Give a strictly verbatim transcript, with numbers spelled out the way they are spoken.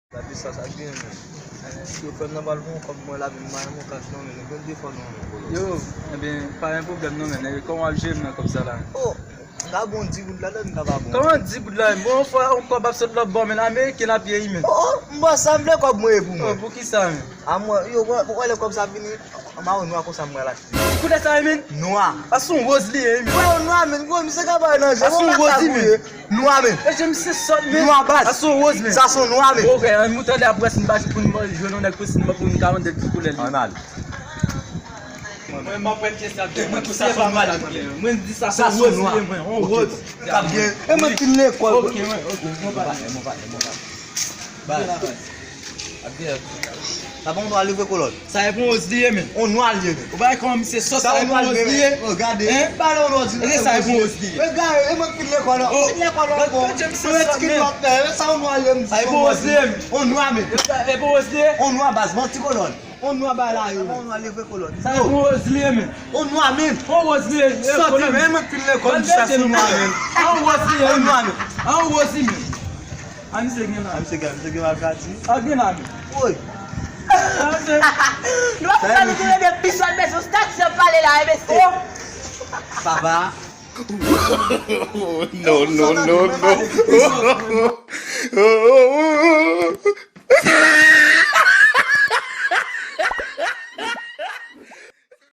Gade sa, sa gen, men. Yo fè m nan bal pou yon kòb mwen la, men m pa yon kach non, men nou konn defò nou, men. Yo, ebyen, pa gen pwoblèm non, men. Kòman w ap jere m nan kòb sa la? Oh, m ka ba w di goud ladan, m ka ba bon. Kòman di goud la, men? Bon, yon fwa yon kòb ap sot lòt bò, men, ameriken ap ye, men. Oh, oh, m ba sa, m vle kòb mwen e pou mwen. Oh, poukisa, men? A mwen, yo, wè, wè lè kòb sa vini, m a yon nwa konsa m pral achte. Ki koulè sa ye, men? Nwa. A se yon woz li ye, men. Wè, yon nwa, men. Gwo, misye ka bay nan je. A se yon woz li, men. Nwa, men. E je misye sòt, men. Nwa, baz. A se yon woz, men. Sa se yon nwa, men. Ok, ann moutre de apre si n pa pou n jwenn yon nèg pou si n pa pou n ka mande ki koulè li. Ann al. Mwen, m ap wè kèsyèl, mwen, tout sa se yon nwa, men. Mwen di sa se yon woz li ye, mwen. Yon woz. Kap gen. E mwen ki lekòl. Ok, mwen, ok. Mwen pa. Baz. Ap gen. Sa pa yon nwa li vre kolòn. Sa e pou yon woz li ye, men. Yon nwa li ye, men. Ou pa wè kòman misye sòt, sa e pou yon woz li ye? Gade. Hein? Pale yon nwa di. E sa e pou yon woz li ye? Men gade, e mwen ki lekòl la. Oh. Ki lekòl la, bon. Gade misye sòt, men. Sa yon nwa li ye, men. Sa e pou yon woz li ye, men. Yon nwa, men. Sa e pou yon woz li ye? Yon nwa, baz, manti kolòn. Yon nwa ba la, yo. Sa pa yon nwa li vre kolòn. Sa e pou yon woz li ye, men. Yon nwa, men. Yon woz li ye, sòti, men, e mwen ki lekòl, sa se yon nwa, men. A yon woz li ye, yon nwa, men. A yon woz li, men. A misye gen la. A misye gen, misye gen maladi. A gen la, men. Woy. Nou ap fè nou tounen de pi sòt, mesye, yon stati ap pale la, e mesye. Papa. No, no, no, no.